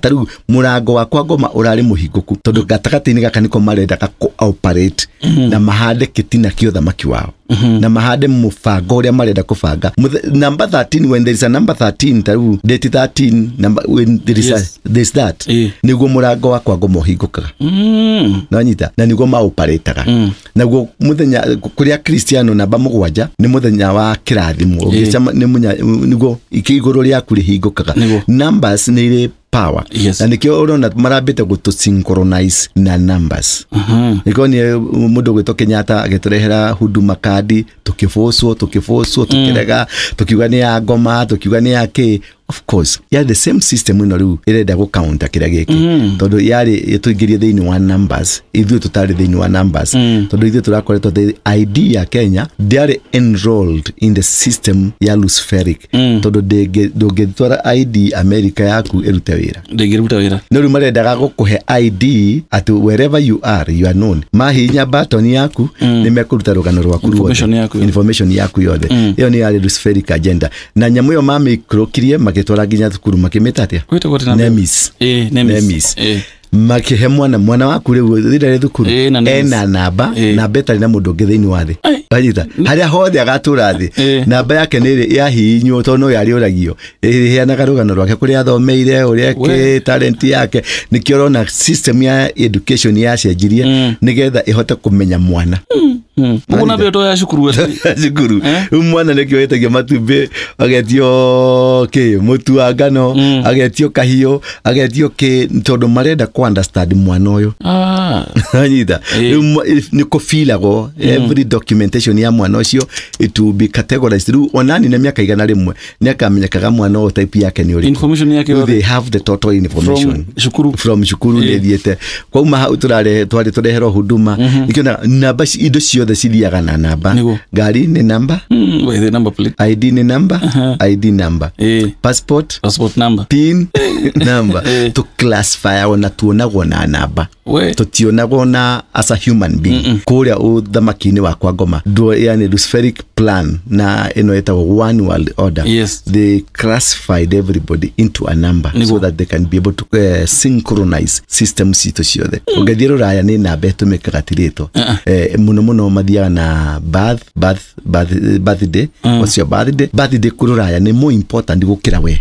Ta rĩu mũrango wa kwa ngoma ũrarĩ mũhingũku, tondũ gatagatĩ-inĩ gaka nĩko marendaga kũ operate na mahande kĩtina kĩa ũthamaki wao na mahande mũbango ũrĩa marenda kũbanga. Number 13, when there is a number 13, ta rĩu date 13 number, when there is a, there is that, nĩguo mũrango wa kwa ngoma ũhingũkaga. Nanyita na nĩguo maoparĩtaga naguo mũthenya kũrĩa Kristiano namba 7 nĩ mũthenya wa kĩrathimo. Ũngĩcema nĩ nĩguo igũrũ rĩaku rĩhingũkaga. Numbers nĩ irĩ power. Na nĩkĩo ũrona marambĩte gũtũ synchronize na numbers. Nĩkĩo nĩ mũndũ gwĩtwo Kenyatta agĩtũrehera Huduma Card, tũkĩbũcwo, tũkĩbũcwo, tũkĩrega, tũkiuga nĩ ya ngoma, tũkiuga nĩ ya kĩ. Of course yarĩ the same system ĩno rĩu ĩrenda gũ counter kĩrĩa gĩkĩ, tondũ yarĩ ĩtũingĩrie thĩinĩ wa numbers, ithuĩ tũtarĩ thĩinĩ wa numbers, tondũ ithuĩ tũrakoretwo the ID ya Kenya ndĩarĩ enrolled in the system ya Luciferic, tondũ ndũngĩtwara ID America yaku ĩrute wĩra. Ndĩngĩruta wĩra. No rĩu marendaga gũkũhe ID atĩ wherever you are, you are known. Mahihinya button yaku, nĩ mekũruta rũgano rwaku ruothe. Information yaku yothe. Information yaku yothe. Ĩyo nĩ yarĩ Luciferic agenda, na nyamũ ĩyo mamĩikũrũkirie magĩtwara nginya thukuru, makĩmĩta atĩa? Gwĩtagwo atĩa na Nemis. Ĩĩ, Nemis. Nemis. Ĩĩ. Makĩhe mwana waku rĩu rĩrĩa rĩ thukuru Ĩĩ, na Nemis. ena namba, namba ĩtarĩ na mũndũ ũngĩ thĩinĩ wa thĩ. Ai. Wanyita harĩa hothe agatũra thĩ, namba yake nĩ ĩrĩ yahihinywo, tondũ no yarĩũragio, ĩheanaga rũgano rwake, kũrĩa athomeire, ũrĩa kĩ talent yake. Nĩkĩo ũrona system ya education yacenjirie nĩgetha ĩhote kũmenya mwana. Ũguo namba ĩyo to ya cukuru atĩ. Cukuru. Rĩu mwana nĩkĩo wĩtagio matumbĩ, agetio kĩ mũtu wa ngano, agetio kahiũ, agetio kĩ, tondũ marenda kũ understand mwana ũyũ. Anyita. Rĩu nĩ kũbiragwo every documentation ya mwana ũcio, it will be categorized. Rĩu onani na mĩaka 100 nĩ akamenyekaga mwana ũyũ type yake nĩ ũrĩkũ. Information yake Rĩu yothe. they have the total information From cukuru. From cukuru. Nĩ thiĩte kwauma hau tũrare twarĩ tũreherwo Huduma, nĩkĩo namba indo ciothe cithiaga na namba. Ngari nĩ namba. By the number plate. ID nĩ namba, ID number, passport, Passport number. PIN number. To classify na tuonagwo na namba. Tutionagwo na as a human being kũrĩa ũthamaki-inĩ wa kwa ngoma. Yani Luciferic plan na ĩno ĩtagwo one world order, they classified everybody into a number so that they can be able to synchronize system citũ ciothe. Ũngĩthiĩ rũraya nĩ namba ĩtũmĩkaga, ti rĩtwa. Mũno mũno mathiaga na birthday. What's your birthday? Birthday kũrũraya nĩ more important gũkĩra we.